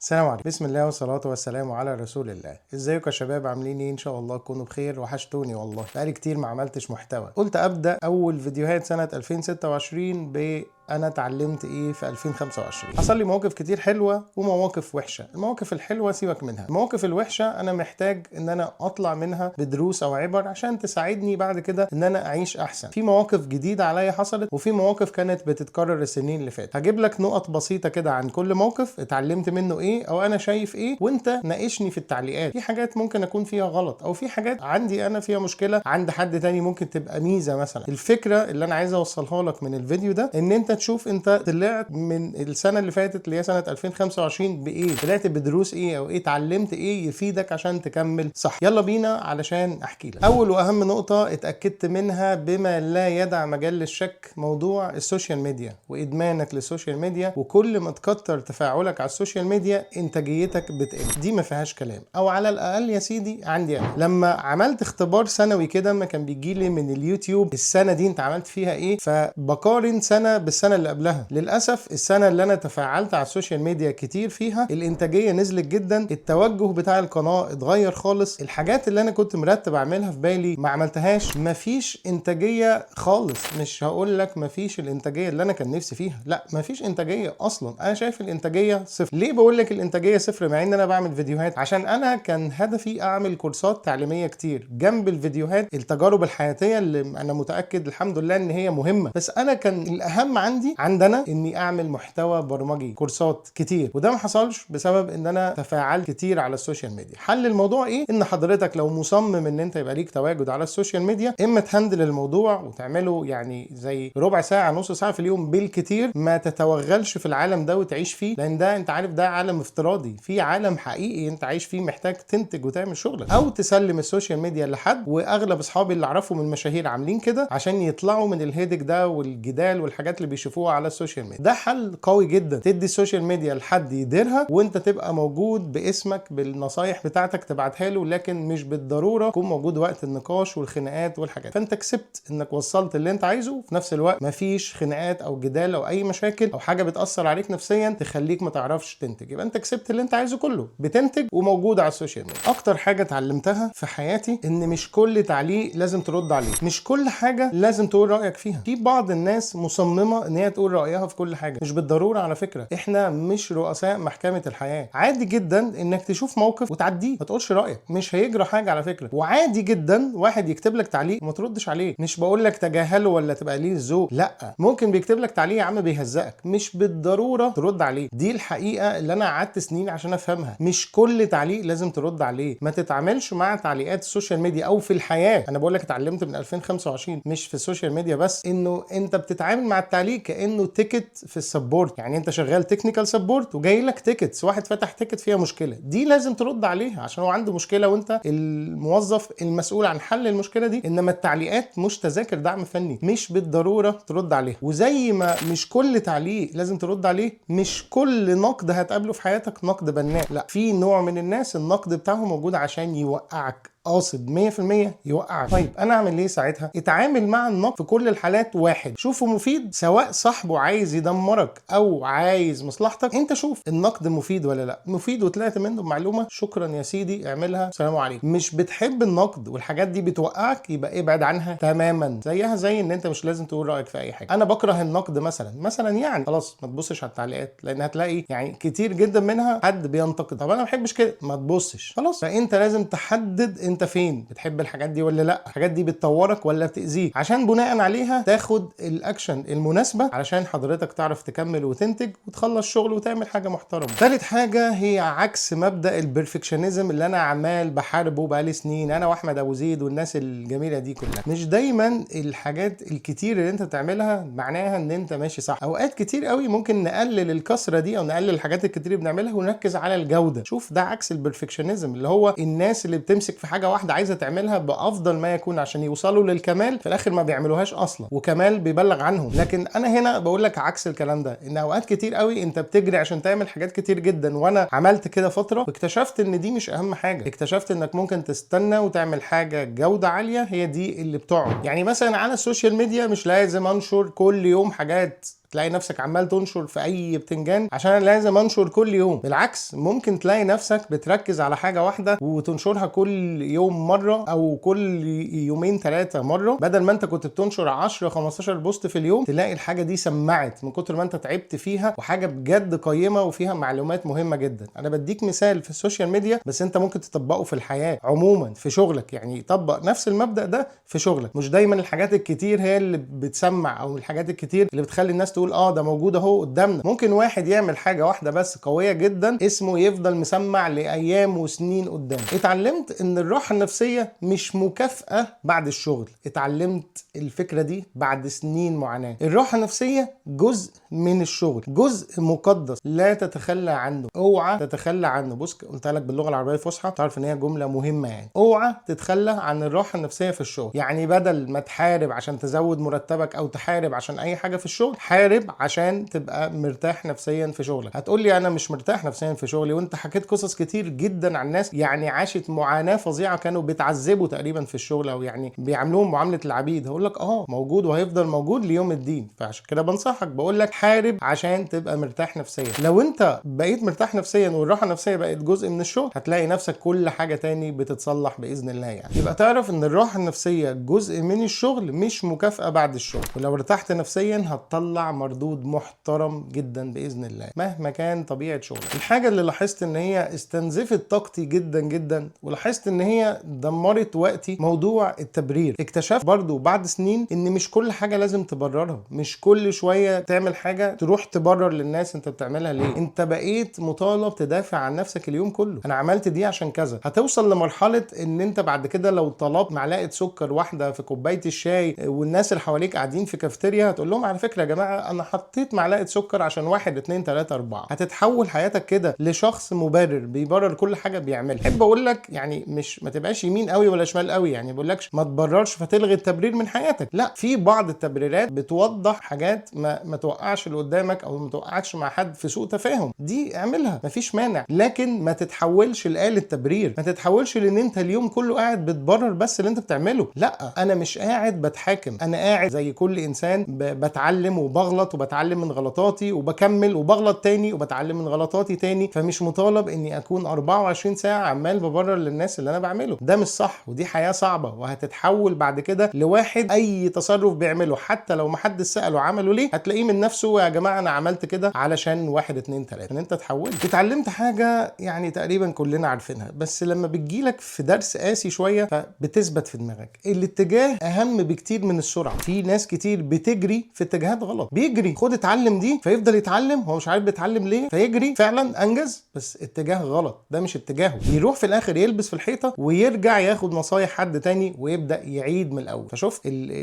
السلام عليكم. بسم الله والصلاة والسلام على رسول الله. ازيكم يا شباب؟ عاملين ايه؟ ان شاء الله تكونوا بخير. وحشتوني والله، بقالي كتير ما عملتش محتوى. قلت ابدا اول فيديوهات سنة 2026 ب انا اتعلمت ايه في 2025. حصل لي مواقف كتير حلوة ومواقف وحشه. المواقف الحلوة سيبك منها، المواقف الوحشة انا محتاج ان انا اطلع منها بدروس او عبر عشان تساعدني بعد كده ان انا اعيش احسن. في مواقف جديدة عليا حصلت، وفي مواقف كانت بتتكرر السنين اللي فاتت. هجيب لك نقط بسيطة كده عن كل موقف اتعلمت منه ايه او انا شايف ايه، وانت ناقشني في التعليقات. في حاجات ممكن اكون فيها غلط، او في حاجات عندي انا فيها مشكلة عند حد تاني ممكن تبقى ميزة مثلا. الفكرة اللي انا عايز اوصلها لك من الفيديو ده ان انت تشوف انت طلعت من السنة اللي فاتت اللي هي سنة 2025 بايه، طلعت بدروس ايه او ايه اتعلمت ايه يفيدك عشان تكمل صح. يلا بينا علشان احكي لك. اول واهم نقطة اتاكدت منها بما لا يدع مجال للشك، موضوع ال social media وادمانك لل social media، وكل ما تكتر تفاعلك على ال social media انتاجيتك بتقل. دي ما فيهاش كلام، او على الاقل يا سيدي عندي انا. لما عملت اختبار سنوي كده، ما كان بيجي لي من اليوتيوب السنة دي انت عملت فيها ايه، فبقارن سنة بالسنة اللي قبلها. للاسف السنة اللي انا تفاعلت على ال social media كتير فيها الانتاجية نزلت جدا، التوجه بتاع القناة اتغير خالص، الحاجات اللي انا كنت مرتب اعملها في بالي ما عملتهاش، مفيش انتاجية خالص. مش هقول لك مفيش الانتاجية اللي انا كان نفسي فيها، لا مفيش انتاجية اصلا. انا شايف الانتاجية صفر. ليه بقول لك الانتاجية صفر مع ان انا بعمل فيديوهات؟ عشان انا كان هدفي اعمل كورسات تعليمية كتير جنب الفيديوهات، التجارب الحياتية اللي انا متاكد الحمد لله ان هي مهمة، بس انا كان الاهم عندي عندنا اني اعمل محتوى برمجي، كورسات كتير، وده ما حصلش بسبب ان انا تفاعلت كتير على ال social media. حل الموضوع ايه؟ ان حضرتك لو مصمم ان انت يبقى ليك تواجد على ال social media، اما ت handle الموضوع وتعمله يعني زي ربع ساعة نص ساعة في اليوم بالكتير، ما تتوغلش في العالم ده وتعيش فيه، لان ده انت عارف ده عالم افتراضي، في عالم حقيقي انت عايش فيه محتاج تنتج وتعمل شغلك. او تسلم ال social media لحد، واغلب اصحابي اللي اعرفهم من المشاهير عاملين كده عشان يطلعوا من ال headache ده والجدال والحاجات اللي بيشوفوها على ال social media. ده حل قوي جدا، تدي ال social media لحد يديرها وانت تبقى موجود باسمك بالنصايح بتاعتك تبعتها له، لكن مش بالضرورة تكون موجود وقت النقاش والخناقات والحاجات. فانت كسبت انك وصلت اللي انت عايزه، في نفس الوقت مفيش خناقات او جدال او اي مشاكل او حاجة بتاثر عليك نفسيا تخليك ما تعرفش تنتج. يبقى انت كسبت اللي انت عايزه كله، بتنتج وموجود على ال social media. اكتر حاجة اتعلمتها في حياتي ان مش كل تعليق لازم ترد عليه، مش كل حاجة لازم تقول رايك فيها. في بعض الناس مصممه ان هي تقول رايها في كل حاجة، مش بالضرورة على فكرة. احنا مش رؤساء محكمة الحياة. عادي جدا انك تشوف موقف وتعديه، ما تقولش رايك، مش هيجرى حاجة على فكرة. وعادي جدا واحد يكتب لك تعليق وما تردش عليه، مش بقول لك تجاهله ولا تبقى قليل الذوق، لا، ممكن بيكتب لك تعليق يا عم بيهزقك، مش بالضرورة ترد عليه. دي الحقيقة اللي انا قعدت سنين عشان افهمها، مش كل تعليق لازم ترد عليه. ما تتعاملش مع تعليقات ال social media او في الحياة، انا بقول لك اتعلمت من 2025 مش في ال social media بس، انه انت بتتعامل مع التعليق كانه ticket في ال support. يعني انت شغال technical support وجاي لك tickets، واحد فتح ticket فيها مشكلة، دي لازم ترد عليها عشان هو عنده مشكلة وانت الموظف المسؤول عن حل المشكلة دي. انما التعليقات مش تذاكر دعم فني، مش بالضرورة ترد عليها. وزي ما مش كل تعليق لازم ترد عليه، مش كل نقد هتقابله في حياتك نقد بناء، لا، في نوع من الناس النقد بتاعهم موجود عشان يوقعك، قاصد 100% يوقعك. طيب انا اعمل ايه ساعتها؟ اتعامل مع النقد في كل الحالات واحد، شوفه مفيد، سواء صاحبه عايز يدمرك او عايز مصلحتك، انت شوف النقد مفيد ولا لا. مفيد وطلعت منه بمعلومة، شكرا يا سيدي، اعملها، سلام عليكم. مش بتحب النقد والحاجات دي بتوقعك، يبقى ابعد عنها تماما. زيها زي ان انت مش لازم تقول رايك في اي حاجة. انا بكره النقد مثلا يعني خلاص ما تبصش على التعليقات، لان هتلاقي يعني كتير جدا منها حد بينتقد. طب انا ما بحبش كده، ما تبصش خلاص. فانت لازم تحدد انت فين، بتحب الحاجات دي ولا لا، الحاجات دي بتطورك ولا بتاذيك، عشان بناء عليها تاخد الاكشن المناسبة علشان حضرتك تعرف تكمل وتنتج وتخلص شغل وتعمل حاجة محترمه. ثالث حاجة هي عكس مبدا ال perfectionism اللي انا عمال بحاربه بقالي سنين، انا واحمد ابو زيد والناس الجميلة دي كلها. مش دايما الحاجات الكتير اللي انت بتعملها معناها ان انت ماشي صح. اوقات كتير قوي ممكن نقلل الكثرة دي او نقلل الحاجات الكتير اللي بنعملها ونركز على الجودة. شوف، ده عكس ال perfectionism اللي هو الناس اللي بتمسك في حاجة واحدة عايزه تعملها بافضل ما يكون عشان يوصلوا للكمال، في الاخر ما بيعملوهاش اصلا وكمال بيبلغ عنهم. لكن انا هنا بقول لك عكس الكلام ده، ان اوقات كتير قوي انت بتجري عشان تعمل حاجات كتير جدا، وانا عملت كده فترة واكتشفت ان دي مش اهم حاجة. اكتشفت انك ممكن تستنى وتعمل حاجة جوده عالية هي دي اللي بتقعد. يعني مثلا على ال social media مش لازم انشر كل يوم حاجات تلاقي نفسك عمال تنشر في اي بتنجان عشان انا لازم انشر كل يوم. بالعكس، ممكن تلاقي نفسك بتركز على حاجة واحدة وتنشرها كل يوم مرة او كل يومين ثلاثة مرة، بدل ما انت كنت بتنشر 10 15 post في اليوم. تلاقي الحاجة دي سمعت من كتر ما انت تعبت فيها، وحاجه بجد قيمة وفيها معلومات مهمة جدا. انا بديك مثال في ال social media، بس انت ممكن تطبقه في الحياة عموما، في شغلك. يعني طبق نفس المبدأ ده في شغلك. مش دايما الحاجات الكتير هي اللي بتسمع، او الحاجات الكتير اللي بتخلي الناس تقول ده موجود اهو قدامنا. ممكن واحد يعمل حاجة واحدة بس قوية جدا، اسمه يفضل مسمع لايام وسنين قدام. اتعلمت ان الراحة النفسية مش مكافأة بعد الشغل. اتعلمت الفكرة دي بعد سنين معاناة. الراحة النفسية جزء من الشغل، جزء مقدس لا تتخلى عنه، اوعى تتخلى عنه. بص، قلت لك باللغة العربية الفصحى، تعرف ان هي جملة مهمة. يعني اوعى تتخلى عن الراحة النفسية في الشغل. يعني بدل ما تحارب عشان تزود مرتبك او تحارب عشان اي حاجة في الشغل، حارب عشان تبقى مرتاح نفسيا في شغلك. هتقول لي انا مش مرتاح نفسيا في شغلي، وانت حكيت قصص كتير جدا عن ناس يعني عاشت معاناة فظيعة، كانوا بيتعذبوا تقريبا في الشغل، او يعني بيعاملوهم معاملة العبيد. هقول لك موجود وهيفضل موجود ليوم الدين. فعشان كده بنصحك، بقول لك حارب عشان تبقى مرتاح نفسيا. لو انت بقيت مرتاح نفسيا والراحة النفسية بقت جزء من الشغل، هتلاقي نفسك كل حاجة تاني بتتصلح باذن الله. يعني يبقى تعرف ان الراحة النفسية جزء من الشغل، مش مكافاة بعد الشغل. ولو ارتحت نفسيا هتطلع مردود محترم جدا باذن الله، مهما كان طبيعة شغلك. الحاجة اللي لاحظت ان هي استنزفت طاقتي جدا جدا، ولاحظت ان هي دمرت وقتي، موضوع التبرير. اكتشفت برضو بعد سنين ان مش كل حاجة لازم تبررها، مش كل شوية تعمل حاجة تروح تبرر للناس انت بتعملها ليه. انت بقيت مطالب تدافع عن نفسك اليوم كله. انا عملت دي عشان كذا. هتوصل لمرحلة ان انت بعد كده لو طلبت معلقه سكر واحدة في كوباية الشاي والناس اللي حواليك قاعدين في كافتيريا، هتقول لهم على فكرة يا جماعة انا حطيت معلقه سكر عشان 1 2 3 4. هتتحول حياتك كده لشخص مبرر بيبرر كل حاجة بيعملها. احب اقول لك يعني مش ما تبقاش يمين قوي ولا شمال قوي، يعني ما بقولكش ما تبررش فتلغي التبرير من حياتك، لا، في بعض التبريرات بتوضح حاجات ما توقعش اللي قدامك او ما توقعكش مع حد في سوء تفاهم، دي اعملها مفيش مانع، لكن ما تتحولش لآلة تبرير، ما تتحولش لان انت اليوم كله قاعد بتبرر بس اللي انت بتعمله. لا، انا مش قاعد بتحاكم، انا قاعد زي كل انسان بتعلم وبغلط وبتعلم من غلطاتي وبكمل وبغلط تاني وبتعلم من غلطاتي تاني. فمش مطالب اني اكون 24 ساعة عمال ببرر للناس اللي انا بعمله، ده مش صح، ودي حياة صعبة، وهتتحول بعد كده لواحد اي تصرف بيعمله حتى لو ما حد سأله عمله ليه هتلاقيه من نفسه يا جماعة انا عملت كده علشان 1 2 3. ان انت اتحولت. اتعلمت حاجة يعني تقريبا كلنا عارفينها، بس لما بتجيلك في درس قاسي شوية فبتثبت في دماغك. الاتجاه اهم بكتير من السرعة. في ناس كتير بتجري في اتجاهات غلط، بيجري خد اتعلم دي، فيفضل يتعلم هو مش عارف بيتعلم ليه، فيجري فعلا انجز بس اتجاه غلط، ده مش اتجاهه. يروح في الاخر يلبس في الحيطة ويرجع ياخد نصايح حد تاني ويبدا يعيد من الاول. فشوف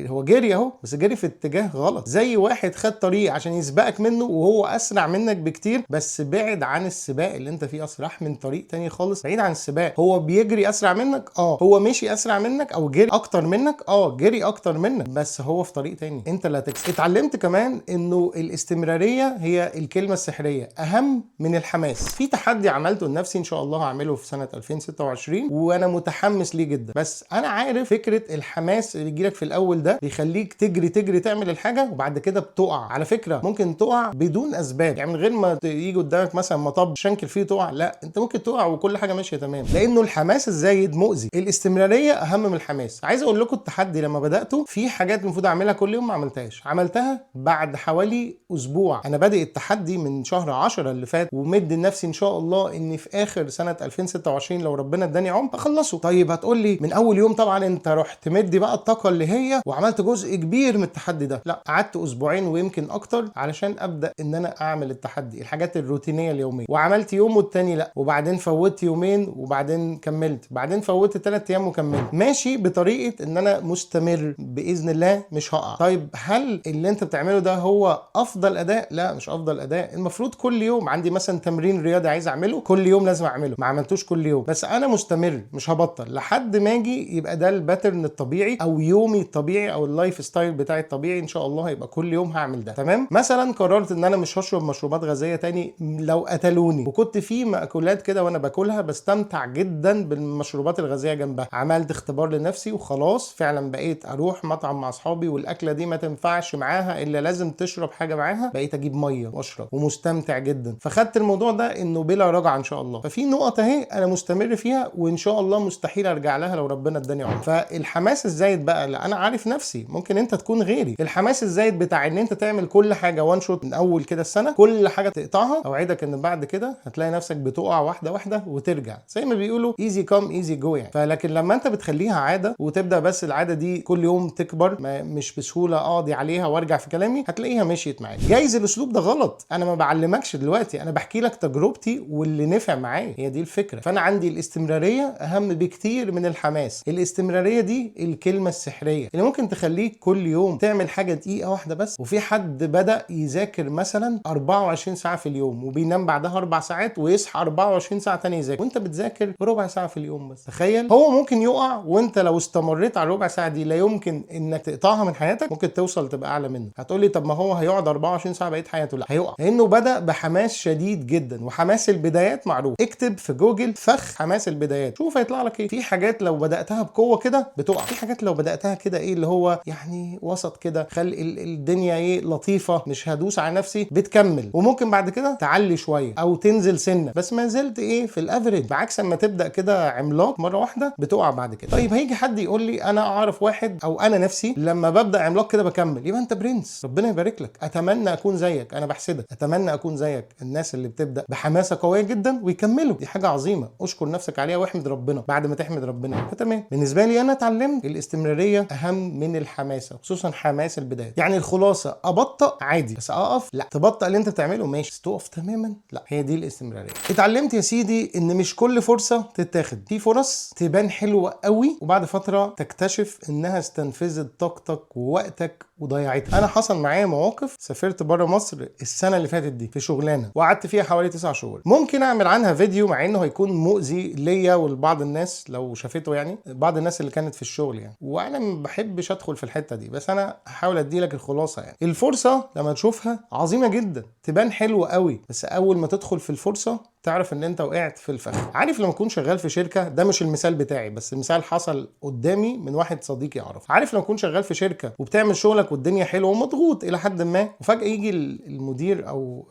هو جري اهو، بس جري في اتجاه غلط. زي واحد خد طريق عشان يسبقك منه وهو اسرع منك بكتير، بس بعد عن السباق اللي انت فيه اصلا، راح من طريق تاني خالص بعيد عن السباق. هو بيجري اسرع منك، هو مشي اسرع منك او جري اكتر منك، جري اكتر منك، بس هو في طريق تاني، انت اللي هتكسب. اتعلمت كمان انه الاستمرارية هي الكلمة السحريه، اهم من الحماس. في تحدي عملته لنفسي ان شاء الله هعمله في سنة 2026 وانا متحمس ليه جدا، بس انا عارف فكرة الحماس اللي بيجيلك في الاول ده بيخليك تجري تجري تعمل الحاجة وبعد كده بتقع. على فكرة ممكن تقع بدون اسباب، يعني من غير ما يجي قدامك مثلا مطب شنكل فيه تقع، لا انت ممكن تقع وكل حاجة ماشية تمام، لانه الحماس الزايد مؤذي. الاستمرارية اهم من الحماس. عايز اقول لكم التحدي لما بداته في حاجات المفروض اعملها كل يوم ما عملتهاش، عملتها بعد حوالي اسبوع. انا بادئ التحدي من شهر 10 اللي فات، ومد لنفسي ان شاء الله ان في اخر سنة 2026 لو ربنا اداني عمر اخلصه. طيب هتقول لي من اول يوم طبعا انت رحت مدي بقى الطاقة اللي هي وعملت جزء كبير من التحدي ده، لا قعدت اسبوعين ويمكن اكتر علشان ابدا ان انا اعمل التحدي، الحاجات الروتينية اليومية، وعملت يوم والتاني لا، وبعدين فوتت يومين وبعدين كملت، بعدين فوتت 3 ايام وكملت، ماشي بطريقة ان انا مستمر باذن الله مش هقع. طيب هل اللي انت بتعمله ده هو افضل اداء؟ لا مش افضل اداء. المفروض كل يوم عندي مثلا تمرين رياضي عايز اعمله كل يوم لازم اعمله، ما عملتوش كل يوم، بس انا مستمر مش هبطل لحد ما اجي يبقى ده ال pattern الطبيعي او يومي الطبيعي او ال lifestyle بتاعي الطبيعي، ان شاء الله هيبقى كل يوم هعمل ده. تمام. مثلا قررت ان انا مش هشرب مشروبات غازية تاني لو قتلوني، وكنت في مأكولات كده وانا باكلها بستمتع جدا بالمشروبات الغازية جنبها، عملت اختبار لنفسي وخلاص فعلا بقيت اروح مطعم مع اصحابي والاكله دي ما تنفعش معاها الا لازم تشرب حاجة معاها. بقيت اجيب مية واشرب ومستمتع جدا. فخدت الموضوع ده انه بلا رجعه ان شاء الله. ففي نقط اهي انا مستمر فيها وان شاء الله مستحيل ارجع لها لو ربنا اداني عمر. فالحماس الزايد بقى، لا انا عارف نفسي، ممكن انت تكون غيري. الحماس الزايد بتاع ان انت تعمل كل حاجة one shot من اول كده السنة، كل حاجة تقطعها، اوعدك ان بعد كده هتلاقي نفسك بتقع واحدة واحدة وترجع، زي ما بيقولوا easy come easy go يعني. فلكن لما انت بتخليها عادة وتبدا بس العادة دي كل يوم تكبر، ما مش بسهولة اقضي عليها وارجع في كلامي، هتلاقيها مشيت معاك. جايز الاسلوب ده غلط، انا ما بعلمكش دلوقتي، انا بحكي لك تجربتي واللي نفع معايا، هي دي الفكرة. فانا عندي الاستمرارية اهم بكتير من الحماس. الاستمرارية دي الكلمة السحريه اللي ممكن تخليك كل يوم تعمل حاجة دقيقة واحدة بس. وفي حد بدا يذاكر مثلا 24 ساعة في اليوم وبينام بعدها 4 ساعات ويصحى 24 ساعة تاني يذاكر، وانت بتذاكر ربع ساعة في اليوم بس. تخيل، هو ممكن يقع، وانت لو استمريت على الربع ساعة دي لا يمكن انك تقطعها من حياتك، ممكن توصل تبقى اعلى منه. هتقول لي طب ما هو هيقعد 24 ساعة بقية حياته؟ لا، هيقع لانه بدا بحماس شديد جدا، وحماس البدايات معروف. اكتب في جوجل فخ حماس البدايات، شوف هيطلع لك ايه. في حاجات لو بداتها بقوة كده بتقع، في حاجات لو بداتها كده ايه اللي هو يعني وسط كده، خلي الدنيا ايه لطيفه، مش هدوس على نفسي، بتكمل، وممكن بعد كده تعلي شوية او تنزل سنة بس ما زلت ايه في ال average، بعكس اما تبدا كده عملاق مرة واحدة بتقع بعد كده. طيب هيجي حد يقول لي انا اعرف واحد او انا نفسي لما ببدا عملاق كده بكمل. يبقى انت برنس، ربنا يبارك لك، اتمنى اكون زيك، انا بحسدك، اتمنى اكون زيك. الناس اللي بتبدا بحماسه قوية جدا ويكملوا دي حاجة عظيمه، اشكر نفسك عليها واحمد ربنا بعد ما تحمد ربنا. فتمام، بالنسبة لي انا اتعلمت الاستمرارية اهم من الحماسه، خصوصا حماس البداية. يعني الخلاصة ابطأ عادي بس اقف لا. تبطأ اللي انت بتعمله ماشي، بس تقف تماما لا. هي دي الاستمرارية. اتعلمت يا سيدي ان مش كل فرصة تتاخد. في فرص تبان حلوة قوي وبعد فترة تكتشف انها استنفذت طاقتك ووقتك وضيعتها. انا حصل معايا مواقف، سافرت بره مصر السنة اللي فاتت دي في شغلانة وقعدت فيها حوالي 9 شهور. ممكن اعمل عنها فيديو مع انه هيكون مؤذي ليا ولبعض الناس لو شافته، يعني بعض الناس اللي كانت في الشغل يعني، وانا ما بحبش ادخل في الحتة دي، بس انا هحاول ادي لك الخلاصة. يعني الفرصة لما تشوفها عظيمة جدا، تبان حلوة قوي، بس اول ما تدخل في الفرصة تعرف ان انت وقعت في الفخ. عارف لما تكون شغال في شركه، ده مش المثال بتاعي بس مثال حصل قدامي من واحد صديقي اعرفه، عارف لما تكون شغال في شركة وبتعمل شغلك والدنيا حلوة ومضغوط الى حد ما، وفجاة يجي المدير او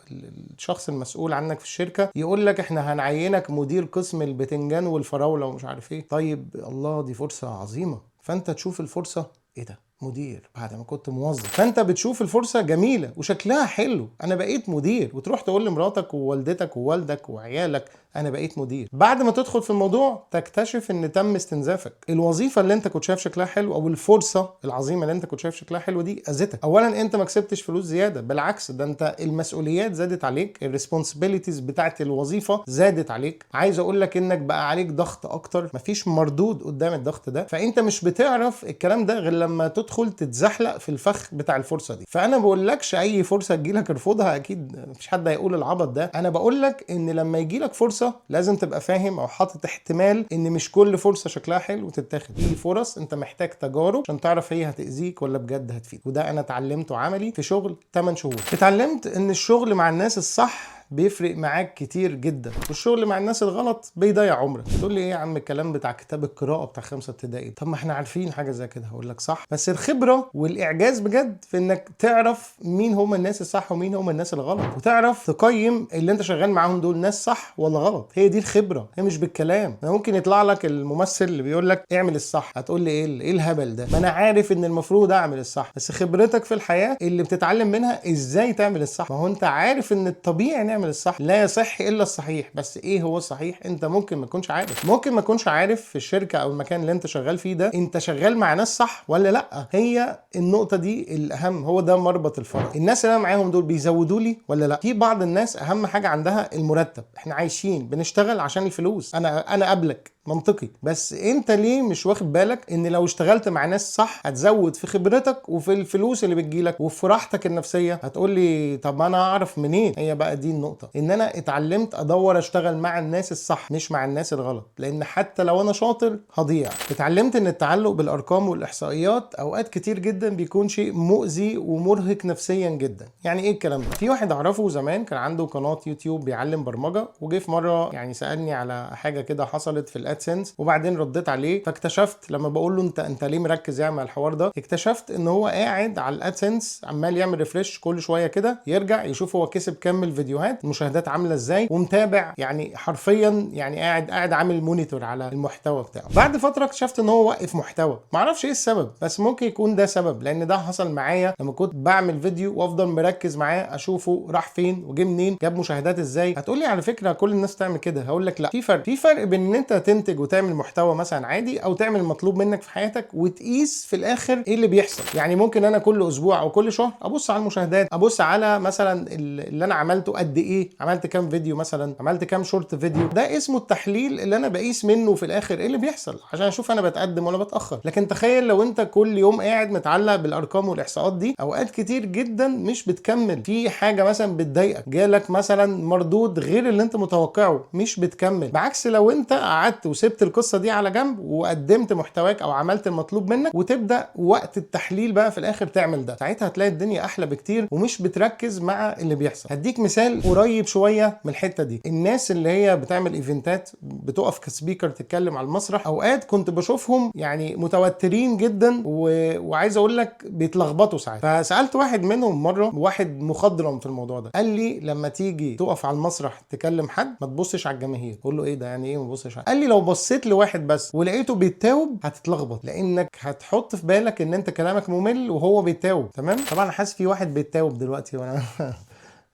الشخص المسؤول عنك في الشركة يقول لك احنا هنعينك مدير قسم البتنجان والفراوله ومش عارف ايه. طيب الله، دي فرصة عظيمه. فانت تشوف الفرصه، ايه ده، مدير بعد ما كنت موظف. فانت بتشوف الفرصة جميلة وشكلها حلو، انا بقيت مدير، وتروح تقول لمراتك ووالدتك ووالدك وعيالك انا بقيت مدير. بعد ما تدخل في الموضوع تكتشف ان تم استنزافك. الوظيفة اللي انت كنت شايف شكلها حلو او الفرصة العظيمة اللي انت كنت شايف شكلها حلو دي اذتك. اولا انت ما كسبتش فلوس زياده، بالعكس ده انت المسؤوليات زادت عليك، ال responsibilities بتاعت الوظيفة زادت عليك. عايز اقول لك انك بقى عليك ضغط اكتر، مفيش مردود قدام الضغط ده. فانت مش بتعرف الكلام ده غير لما تدخل تتزحلق في الفخ بتاع الفرصة دي. فانا بقولكش اي فرصة تجيلك ارفضها، اكيد مفيش حد هيقول العبط ده. انا بقول لك ان لما يجيلك فرصة لازم تبقى فاهم او حاطط احتمال ان مش كل فرصة شكلها حلو تتاخد. في فرص انت محتاج تجارب عشان تعرف هي هتاذيك ولا بجد هتفيد. وده انا اتعلمته عملي في شغل 8 شهور. اتعلمت ان الشغل مع الناس الصح بيفرق معاك كتير جدا، والشغل مع الناس الغلط بيضيع عمرك. تقول لي ايه يا عم الكلام بتاع كتاب القراءة بتاع خمسة ابتدائي، طب ما احنا عارفين حاجة زي كده. هقول لك صح، بس الخبرة والاعجاز بجد في انك تعرف مين هم الناس الصح ومين هم الناس الغلط، وتعرف تقيم اللي انت شغال معاهم دول ناس صح ولا غلط. هي دي الخبره، هي مش بالكلام. انا ممكن يطلع لك الممثل اللي بيقول لك اعمل الصح، هتقول لي ايه الهبل ده، ما انا عارف ان المفروض اعمل الصح. بس خبرتك في الحياة اللي بتتعلم منها ازاي تعمل الصح. ما هو انت عارف ان الطبيعي نعمل الصح، لا يصح الا الصحيح، بس ايه هو الصحيح؟ انت ممكن ما تكونش عارف. ممكن ما تكونش عارف في الشركة او المكان اللي انت شغال فيه ده انت شغال مع ناس صح ولا لا. هي النقطة دي الاهم، هو ده مربط الفرس. الناس اللي انا معاهم دول بيزودوا لي ولا لا؟ في بعض الناس اهم حاجة عندها المرتب. احنا عايشين بنشتغل عشان الفلوس، انا قبلك، منطقي. بس انت ليه مش واخد بالك ان لو اشتغلت مع ناس صح هتزود في خبرتك وفي الفلوس اللي بتجيلك وفي راحتك النفسيه؟ هتقول لي طب ما انا اعرف منين؟ هي بقى دي النقطه، ان انا اتعلمت ادور اشتغل مع الناس الصح مش مع الناس الغلط، لان حتى لو انا شاطر هضيع. اتعلمت ان التعلق بالارقام والاحصائيات اوقات كتير جدا بيكون شيء مؤذي ومرهق نفسيا جدا. يعني ايه الكلام ده؟ في واحد اعرفه زمان كان عنده قناة يوتيوب بيعلم برمجه، وجه في مرة يعني سالني على حاجة كده حصلت في ال AdSense. وبعدين رديت عليه، فاكتشفت لما بقول له انت ليه مركز يعني مع الحوار ده، اكتشفت ان هو قاعد على ال AdSense عمال يعمل refresh كل شوية كده، يرجع يشوف هو كسب كام من الفيديوهات، المشاهدات عامله ازاي، ومتابع يعني حرفيا يعني قاعد عامل monitor على المحتوى بتاعه. بعد فترة اكتشفت ان هو وقف محتوى، معرفش ايه السبب، بس ممكن يكون ده سبب، لان ده حصل معايا لما كنت بعمل فيديو وافضل مركز معاه اشوفه راح فين وجه منين، جاب مشاهدات ازاي. هتقولي على فكرة كل الناس تعمل كده، هقول لك لا، في فرق بين ان انت تنتج وتعمل محتوى مثلا عادي، او تعمل المطلوب منك في حياتك وتقيس في الاخر ايه اللي بيحصل. يعني ممكن انا كل اسبوع او كل شهر ابص على المشاهدات، ابص على مثلا اللي انا عملته قد ايه، عملت كام فيديو مثلا، عملت كام short video. ده اسمه التحليل اللي انا بقيس منه في الاخر ايه اللي بيحصل عشان اشوف انا بتقدم ولا بتاخر. لكن تخيل لو انت كل يوم قاعد متعلق بالارقام والاحصاءات دي، اوقات كتير جدا مش بتكمل. في حاجة مثلا بتضايقك، جالك مثلا مردود غير اللي انت متوقعه، مش بتكمل. بعكس لو انت قعدت وسبت القصة دي على جنب وقدمت محتواك او عملت المطلوب منك، وتبدا وقت التحليل بقى في الاخر تعمل ده، ساعتها هتلاقي الدنيا احلى بكتير ومش بتركز مع اللي بيحصل. هديك مثال قريب شوية من الحتة دي. الناس اللي هي بتعمل event ات، بتقف ك speaker تتكلم على المسرح، اوقات كنت بشوفهم يعني متوترين جدا وعايز اقول لك بيتلخبطوا ساعات. فسالت واحد منهم مره، واحد مخضرم في الموضوع ده، قال لي لما تيجي تقف على المسرح تكلم حد ما تبصش على الجماهير. قول له ايه ده، يعني ايه ما تبصش؟ قال لي لو بصيت لواحد بس ولقيته بيتاوب هتتلخبط، لانك هتحط في بالك ان انت كلامك ممل وهو بيتاوب. تمام؟ طبعا انا حاسس في واحد بيتاوب دلوقتي وانا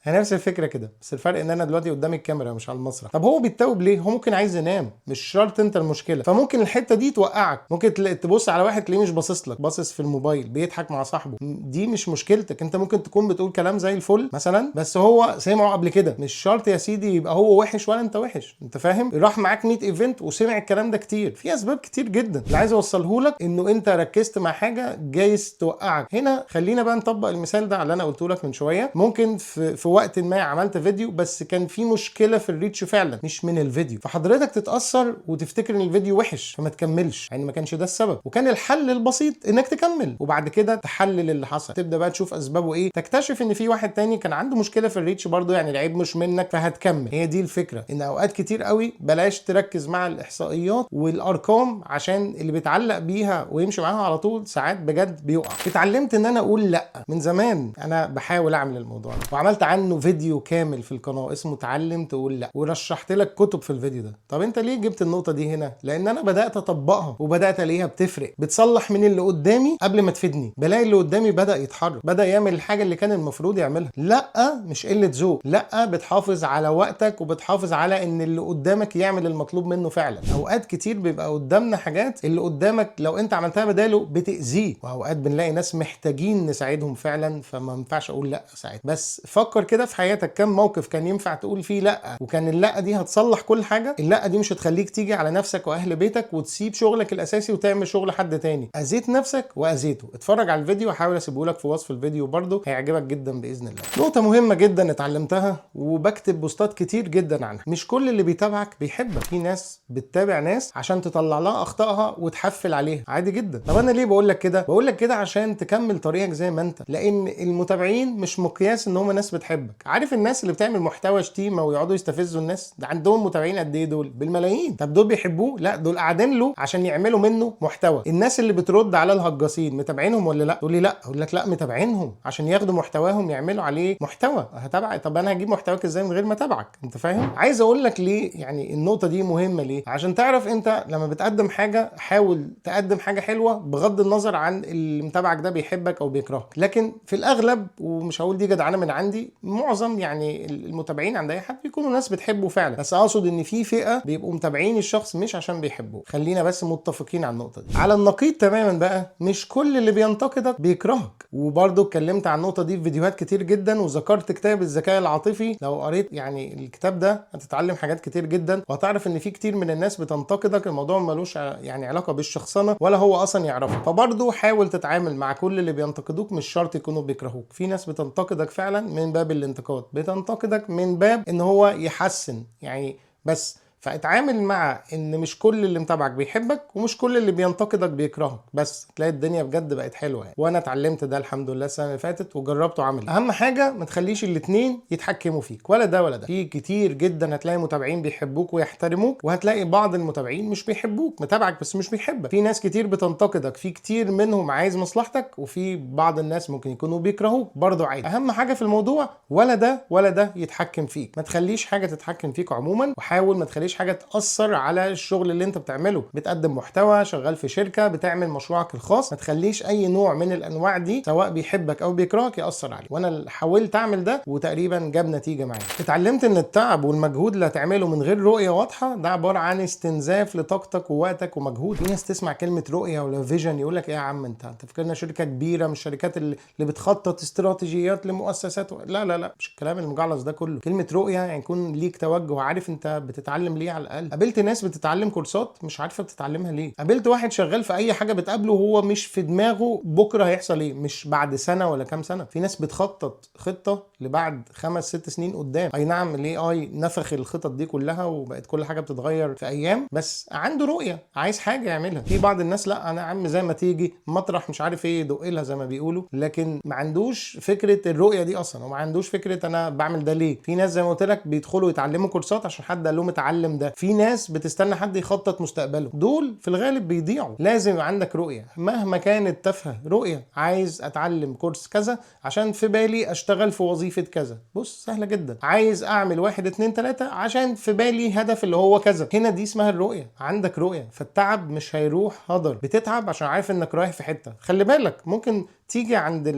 هي نفس الفكرة كده، بس الفرق ان انا دلوقتي قدام الكاميرا مش على المسرح. طب هو بيتوب ليه؟ هو ممكن عايز ينام، مش شرط انت المشكله. فممكن الحتة دي توقعك. ممكن تبص على واحد تلاقيه مش باصص لك، باصص في الموبايل، بيضحك مع صاحبه. دي مش مشكلتك انت، ممكن تكون بتقول كلام زي الفل مثلا بس هو سمعه قبل كده. مش شرط يا سيدي يبقى هو وحش ولا انت وحش، انت فاهم؟ راح معاك 100 event وسمع الكلام ده كتير. في اسباب كتير جدا. اللي عايز اوصله لك انه انت ركزت مع حاجة جايز توقعك. هنا خلينا بقى نطبق المثال ده على اللي انا قلته لك من شويه. ممكن في وقت ما عملت فيديو بس كان في مشكلة في ال reach فعلا مش من الفيديو، فحضرتك تتاثر وتفتكر ان الفيديو وحش فما تكملش، يعني ما كانش ده السبب. وكان الحل البسيط انك تكمل وبعد كده تحلل اللي حصل، تبدا بقى تشوف اسبابه ايه، تكتشف ان في واحد تاني كان عنده مشكلة في ال reach برضه، يعني العيب مش منك، فهتكمل. هي دي الفكره، ان اوقات كتير قوي بلاش تركز مع الاحصائيات والارقام، عشان اللي بيتعلق بيها ويمشي معاها على طول ساعات بجد بيقع. اتعلمت ان انا اقول لا من زمان، انا بحاول اعمل الموضوع ده وعملت عنه فيديو كامل في القناة اسمه اتعلم تقول لا، ورشحت لك كتب في الفيديو ده. طب انت ليه جبت النقطة دي هنا؟ لان انا بدات اطبقها وبدات الاقيها بتفرق، بتصلح من اللي قدامي قبل ما تفيدني. بلاقي اللي قدامي بدا يتحرك، بدا يعمل الحاجة اللي كان المفروض يعملها. لا مش قلة ذوق، لا بتحافظ على وقتك وبتحافظ على ان اللي قدامك يعمل المطلوب منه فعلا. اوقات كتير بيبقى قدامنا حاجات اللي قدامك لو انت عملتها بداله بتاذيه، واوقات بنلاقي ناس محتاجين نساعدهم فعلا، فما ينفعش اقول لا ساعتها. بس فكر كده في حياتك كم موقف كان ينفع تقول فيه لا، وكان اللا دي هتصلح كل حاجه. اللا دي مش هتخليك تيجي على نفسك واهل بيتك وتسيب شغلك الاساسي وتعمل شغل حد تاني. اذيت نفسك واذيته. اتفرج على الفيديو، هحاول اسيبه لك في وصف الفيديو برده، هيعجبك جدا باذن الله. نقطة مهمة جدا اتعلمتها وبكتب بوستات كتير جدا عنها، مش كل اللي بيتابعك بيحبك. في ناس بتتابع ناس عشان تطلع لها اخطائها وتحفل عليها، عادي جدا. طب انا ليه بقول لك كده؟ بقول لك كده عشان تكمل طريقك زي ما انت، لان المتابعين مش مقياس ان هم ناس بتحبك. عارف الناس اللي بتعمل محتوى شتيمه ويقعدوا يستفزوا الناس، ده عندهم متابعين قد ايه؟ دول بالملايين. طب دول بيحبوه؟ لا، دول قاعدين له عشان يعملوا منه محتوى. الناس اللي بترد على الهجاصين متابعينهم ولا لا؟ تقول لي لا، اقول لك لا، متابعينهم عشان ياخدوا محتواهم يعملوا عليه محتوى. هتابع؟ طب انا هجيب محتواك ازاي من غير ما اتابعك؟ انت فاهم؟ عايز اقول لك ليه يعني النقطة دي مهمة ليه، عشان تعرف انت لما بتقدم حاجة حاول تقدم حاجة حلوة بغض النظر عن اللي متابعك ده بيحبك او بيكرهك. لكن في الاغلب، ومش هقول دي جدعنه من عندي، معظم يعني المتابعين عند اي حد بيكونوا ناس بتحبه فعلا، بس اقصد ان في فئة بيبقوا متابعين الشخص مش عشان بيحبوه. خلينا بس متفقين على النقطة دي. على النقيض تماما بقى، مش كل اللي بينتقدك بيكرهك. وبرضه اتكلمت عن النقطة دي في فيديوهات كتير جدا، وذكرت كتاب الذكاء العاطفي. لو قريت يعني الكتاب ده هتتعلم حاجات كتير جدا، وهتعرف ان في كتير من الناس بتنتقدك الموضوع ملوش يعني علاقة بالشخصنه ولا هو اصلا يعرفه. فبرضه حاول تتعامل مع كل اللي بينتقدوك، مش شرط يكونوا بيكرهوك. في ناس بتنتقدك فعلا من باب الانتقاد، بتنتقدك من باب ان هو يحسن يعني، بس. فاتعامل مع ان مش كل اللي متابعك بيحبك، ومش كل اللي بينتقدك بيكرهك، بس تلاقي الدنيا بجد بقت حلوة يعني. وانا اتعلمت ده الحمد لله السنة اللي فاتت وجربته عملي. اهم حاجة ما تخليش الاثنين يتحكموا فيك، ولا ده ولا ده. في كتير جدا هتلاقي متابعين بيحبوك ويحترموك، وهتلاقي بعض المتابعين مش بيحبوك، متابعك بس مش بيحبك. في ناس كتير بتنتقدك، في كتير منهم عايز مصلحتك، وفي بعض الناس ممكن يكونوا بيكرهوك برضو عادي. اهم حاجة في الموضوع ولا ده ولا ده يتحكم فيك، ما تخليش حاجة تتحكم فيك عموما، وحاول ما تخليش حاجة تاثر على الشغل اللي انت بتعمله. بتقدم محتوى، شغال في شركة، بتعمل مشروعك الخاص، ما تخليش اي نوع من الانواع دي سواء بيحبك او بيكرهك ياثر عليك. وانا حاولت اعمل ده وتقريبا جاب نتيجة معايا. اتعلمت ان التعب والمجهود اللي هتعمله من غير رؤية واضحة ده عبارة عن استنزاف لطاقتك ووقتك ومجهود. في ناس تسمع كلمة رؤية ولا vision يقول لك ايه يا عم انت فاكرنا شركة كبيرة من الشركات اللي بتخطط استراتيجيات لمؤسسات لا لا لا، مش الكلام المجعلص ده كله. كلمة رؤية يعني يكون ليك توجه، عارف انت بتتعلم ليه على الاقل. قابلت ناس بتتعلم كورسات مش عارفه بتتعلمها ليه. قابلت واحد شغال في اي حاجة بتقابله وهو مش في دماغه بكره هيحصل ايه، مش بعد سنة ولا كام سنة. في ناس بتخطط خطه لبعد 5 6 سنين قدام. اي نعم ال AI نفخ الخطط دي كلها وبقت كل حاجة بتتغير في ايام، بس عنده رؤية، عايز حاجة يعملها. في بعض الناس لا، انا يا عم زي ما تيجي مطرح مش عارف ايه دق لها زي ما بيقولوا، لكن ما عندوش فكرة الرؤية دي اصلا، وما عندوش فكرة انا بعمل ده ليه. في ناس زي ما قلت لك بيدخلوا يتعلموا كورسات عشان حد قال لهم اتعلم ده. في ناس بتستنى حد يخطط مستقبله، دول في الغالب بيضيعوا. لازم يبقى عندك رؤية مهما كانت تافهة، رؤية عايز اتعلم كورس كذا عشان في بالي اشتغل في وظيفة كذا، بص سهلة جدا. عايز اعمل 1 2 3 عشان في بالي هدف اللي هو كذا. هنا دي اسمها الرؤية، عندك رؤية، فالتعب مش هيروح هدر. بتتعب عشان عارف انك رايح في حتة. خلي بالك ممكن تيجي عند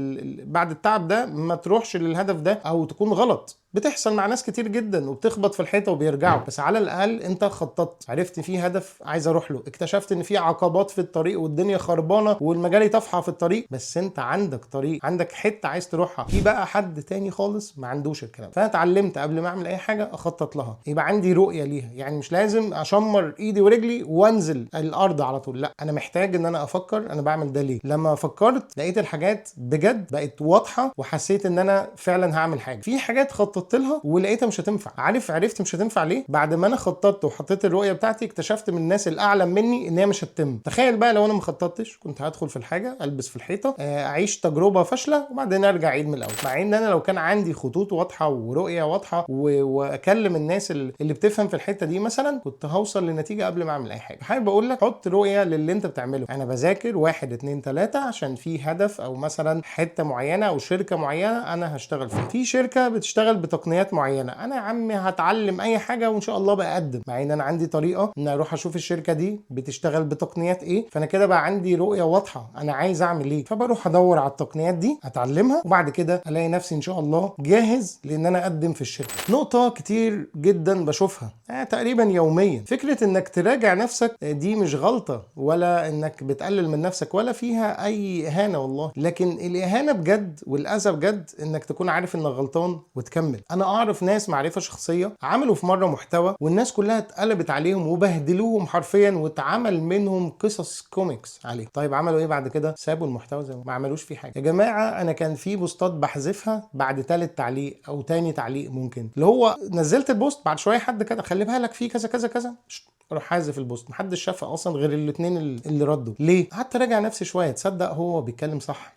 بعد التعب ده ما تروحش للهدف ده او تكون غلط، بتحصل مع ناس كتير جدا وبتخبط في الحيطة وبيرجعوا، بس على الاقل انت خططت، عرفت في هدف عايز اروح له، اكتشفت ان في عقبات في الطريق والدنيا خربانة والمجاري طافحه في الطريق، بس انت عندك طريق، عندك حتة عايز تروحها. في بقى حد تاني خالص ما عندوش الكلام. فانا اتعلمت قبل ما اعمل اي حاجة اخطط لها، يبقى عندي رؤية ليها. يعني مش لازم اشمر ايدي ورجلي وانزل الارض على طول، لا، انا محتاج ان انا افكر انا بعمل ده ليه. لما فكرت لقيت الحاجات بجد بقت واضحة وحسيت ان انا فعلا هعمل حاجة. في حاجات خططت لها ولقيتها مش هتنفع، عرفت مش هتنفع ليه. بعد ما انا خططت وحطيت الرؤية بتاعتي اكتشفت من الناس الاعلم مني ان هي مش هتتم. تخيل بقى لو انا ما خططتش كنت هدخل في الحاجة، البس في الحيطة، اعيش تجربه فاشلة وبعدين ارجع اعيد من الاول. مع ان انا لو كان عندي خطوط واضحة ورؤية واضحة واكلم الناس اللي بتفهم في الحتة دي مثلا، كنت هوصل لنتيجة قبل ما اعمل اي حاجة. حابب اقول لك حط رؤية للي انت بتعمله. انا بذاكر 1 2 3 عشان في هدف او مثلا حتة معينة او شركة معينة انا هشتغل فيها. في شركة بتشتغل بتقنيات معينة، انا يا عمي هتعلم اي حاجة وان شاء الله بقدم، مع ان انا عندي طريقه ان اروح اشوف الشركة دي بتشتغل بتقنيات ايه، فانا كده بقى عندي رؤية واضحة انا عايز اعمل ايه، فبروح ادور على التقنيات دي اتعلمها، وبعد كده الاقي نفسي ان شاء الله جاهز لان انا اقدم في الشركة. نقطة كتير جدا بشوفها تقريبا يوميا، فكرة انك تراجع نفسك دي مش غلطه ولا انك بتقلل من نفسك ولا فيها اي اهانه والله، لكن الاهانة بجد والاذى بجد انك تكون عارف انك غلطان وتكمل. انا اعرف ناس معرفة شخصية عملوا في مرة محتوى والناس كلها اتقلبت عليهم وبهدلوهم حرفيا واتعمل منهم قصص كوميكس عليه. طيب عملوا ايه بعد كده؟ سابوا المحتوى زي ما عملوش فيه حاجة. يا جماعة انا كان في بوستات بحذفها بعد ثالث تعليق او تاني تعليق، ممكن اللي هو نزلت ال post بعد شوية حد كده خلي بالك في كذا كذا كذا، اروح حازف ال post، محدش شافها اصلا غير الاثنين اللي ردوا. ليه؟ قعدت اراجع نفسي شوية، تصدق هو بيتكلم صح،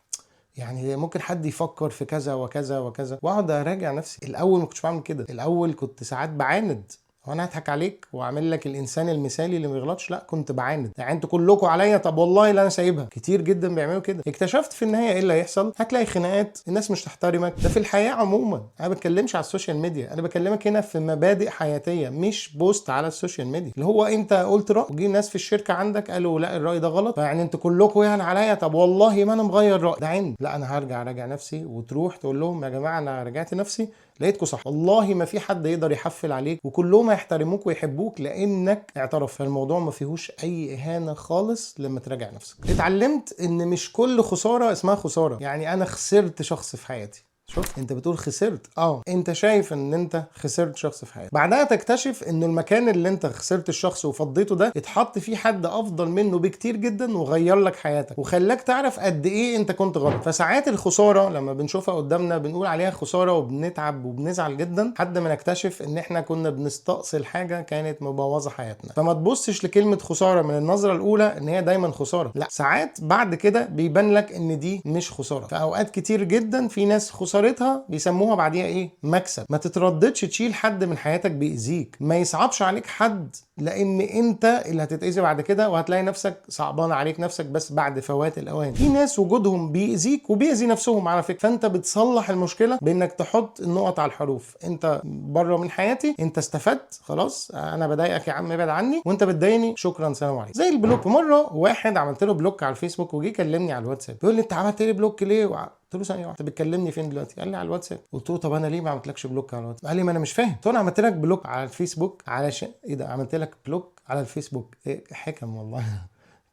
يعني ممكن حد يفكر في كذا وكذا وكذا، واقعد اراجع نفسي. الاول ما كنتش بعمل كده، الاول كنت ساعات بعاند، وانا هضحك عليك واعمل لك الانسان المثالي اللي ما بيغلطش، لا كنت بعاند، يعني انتوا كلكم عليا، طب والله لا انا سايبها. كتير جدا بيعملوا كده. اكتشفت في النهاية ايه اللي هيحصل؟ هتلاقي خناقات، الناس مش تحترمك. ده في الحياة عموما، انا ما بتكلمش على ال social media، انا بكلمك هنا في مبادئ حياتيه، مش post على ال social media. اللي هو انت قلت راي وجي ناس في الشركة عندك قالوا لا الراي ده غلط، فيعني انتوا كلكم يعني عليا، طب والله ما انا مغير راي، ده عند. لا انا هرجع اراجع نفسي، وتروح تقول لهم يا جماعة انا رجعت نفسي لقيتكم صح، والله ما في حد يقدر يحفل عليك وكلهم هيحترموك ويحبوك لانك اعترف. فالموضوع ما فيهوش اي اهانه خالص لما تراجع نفسك. اتعلمت ان مش كل خسارة اسمها خسارة، يعني انا خسرت شخص في حياتي، شوف، انت بتقول خسرت، انت شايف ان انت خسرت شخص في حياتك، بعدها تكتشف انه المكان اللي انت خسرت الشخص وفضيته ده اتحط فيه حد افضل منه بكتير جدا وغير لك حياتك وخلاك تعرف قد ايه انت كنت غلط. فساعات الخسارة لما بنشوفها قدامنا بنقول عليها خسارة وبنتعب وبنزعل جدا لحد ما نكتشف ان احنا كنا بنستأصل حاجة كانت مبوظه حياتنا. فما تبصش لكلمة خسارة من النظرة الاولى ان هي دايما خسارة، لا، ساعات بعد كده بيبان لك ان دي مش خسارة. في اوقات كتير جدا في ناس خسارتها بيسموها بعديها ايه؟ مكسب. ما تترددش تشيل حد من حياتك بيأذيك، ما يصعبش عليك حد، لان انت اللي هتتأذي بعد كده وهتلاقي نفسك صعبان عليك نفسك بس بعد فوات الاوان. في ناس وجودهم بيأذيك وبيأذي نفسهم على فكرة، فانت بتصلح المشكلة بانك تحط النقط على الحروف. انت بره من حياتي، انت استفدت خلاص، انا بضايقك يا عم ابعد عني، وانت بتضايقني شكرا سلام عليكم. زي ال block، مرة واحد عملت له block على الفيسبوك وجي كلمني على الواتساب بيقول لي انت عملت لي block ليه؟ قلت له ثانية واحدة، انت بتكلمني فين دلوقتي؟ قال لي على الواتساب. قلت له طب انا ليه ما عملتلكش block على الواتساب؟ قال لي ما انا مش فاهم. قلت له انا عملت لك block على الفيسبوك علشان ايه ده؟ عملت لك block على الفيسبوك إيه؟ حكم والله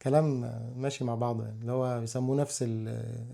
كلام ماشي مع بعضه، يعني اللي هو بيسموه نفس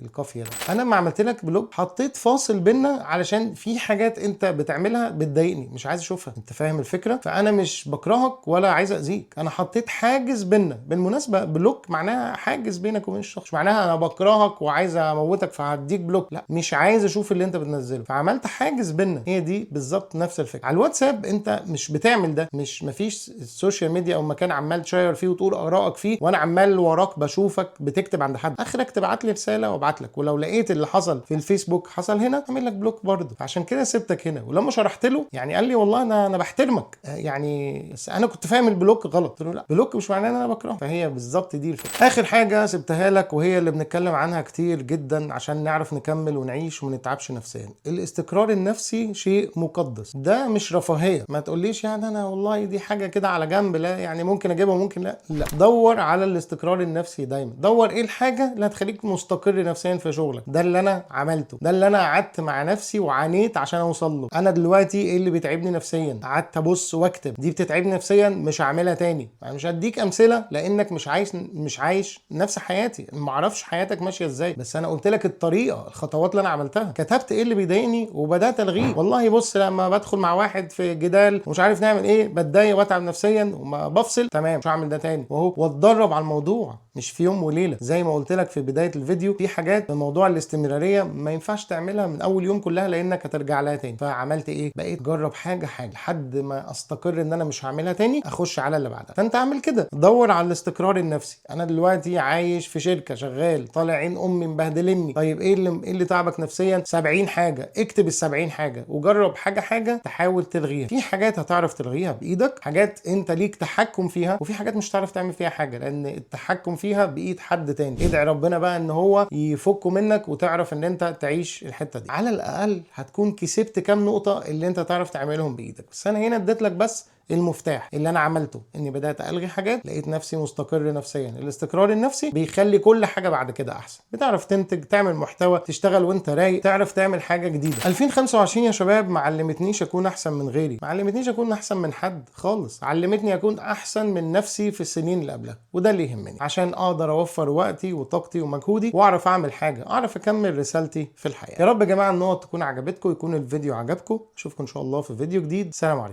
القافيه ده. انا لما عملت لك block حطيت فاصل بينا علشان في حاجات انت بتعملها بتضايقني مش عايز اشوفها، انت فاهم الفكرة؟ فانا مش بكرهك ولا عايز اذيك، انا حطيت حاجز بينا. بالمناسبة block معناها حاجز بينك وبين الشخص، مش معناها انا بكرهك وعايز اموتك فهديك block، لا، مش عايز اشوف اللي انت بتنزله فعملت حاجز بينا. هي دي بالظبط نفس الفكرة. على الواتساب انت مش بتعمل ده، مش مفيش ال social media او مكان عمال تشير فيه وتقول ارائك فيه وانا عمال وراك بشوفك بتكتب عند حد، اخرك تبعت لي رسالة وابعت لك، ولو لقيت اللي حصل في الفيسبوك حصل هنا اعمل لك block برضه. عشان كده سبتك هنا. ولما شرحت له يعني قال لي والله انا بحترمك يعني، بس انا كنت فاهم ال block غلط. قلت له لا، block مش معناه ان انا بكرهه. فهي بالظبط دي الفكرة. اخر حاجة سبتها لك وهي اللي بنتكلم عنها كتير جدا عشان نعرف نكمل ونعيش وما نتعبش نفسيا، الاستقرار النفسي شيء مقدس، ده مش رفاهية. ما تقوليش يعني انا والله دي حاجة كده على جنب، لا يعني ممكن اجيبها وممكن لا، لا، دور على الاستقرار النفسي دايما، دور ايه الحاجة اللي هتخليك مستقر نفسيا في شغلك. ده اللي انا عملته، ده اللي انا قعدت مع نفسي وعانيت عشان اوصل له. انا دلوقتي ايه اللي بيتعبني نفسيا؟ قعدت ابص واكتب، دي بتتعبني نفسيا مش هعملها تاني. انا مش هديك امثلة لانك مش عايش نفس حياتي، ما اعرفش حياتك ماشية ازاي، بس انا قلت لك الطريقة، الخطوات اللي انا عملتها، كتبت ايه اللي بيضايقني وبدات الغيه. والله بص لما بدخل مع واحد في جدال ومش عارف نعمل ايه بتضايق واتعب نفسيا وما بفصل، تمام مش هعمل ده تاني، واهو واتدرب على الموضوع مش في يوم وليلة. زي ما قلت لك في بداية الفيديو في حاجات في موضوع الاستمرارية ما ينفعش تعملها من اول يوم كلها لانك هترجع لها تاني. فعملت ايه؟ بقيت جرب حاجة حاجة لحد ما استقر ان انا مش هعملها تاني، اخش على اللي بعدها. فانت اعمل كده، دور على الاستقرار النفسي. انا دلوقتي عايش في شركة شغال طالع عين امي مبهدلني، طيب ايه اللي تعبك نفسيا؟ 70 حاجة، اكتب ال 70 حاجة وجرب حاجة حاجة تحاول تلغيها. في حاجات هتعرف تلغيها بايدك، حاجات انت ليك تحكم فيها، وفي حاجات مش هتعرف تعمل فيها حاجة لان التحكم فيها بايد حد تاني. ادعي ربنا بقى ان هو يفكه منك وتعرف ان انت تعيش الحتة دي. على الاقل هتكون كسبت كام نقطة اللي انت تعرف تعملهم بايدك. بس انا هنا اديت لك بس المفتاح اللي انا عملته، اني بدات الغي حاجات لقيت نفسي مستقر نفسيا. الاستقرار النفسي بيخلي كل حاجة بعد كده احسن، بتعرف تنتج، تعمل محتوى، تشتغل وانت رايق، تعرف تعمل حاجة جديدة. 2025 يا شباب ما علمتنيش اكون احسن من غيري، ما علمتنيش اكون احسن من حد خالص، علمتني اكون احسن من نفسي في السنين اللي قبلها، وده اللي يهمني عشان اقدر اوفر وقتي وطاقتي ومجهودي واعرف اعمل حاجة، اعرف اكمل رسالتي في الحياة. يا رب يا جماعة النقط تكون عجبتكم، يكون الفيديو عجبكم. اشوفكم ان شاء الله في فيديو جديد. سلام عليكم.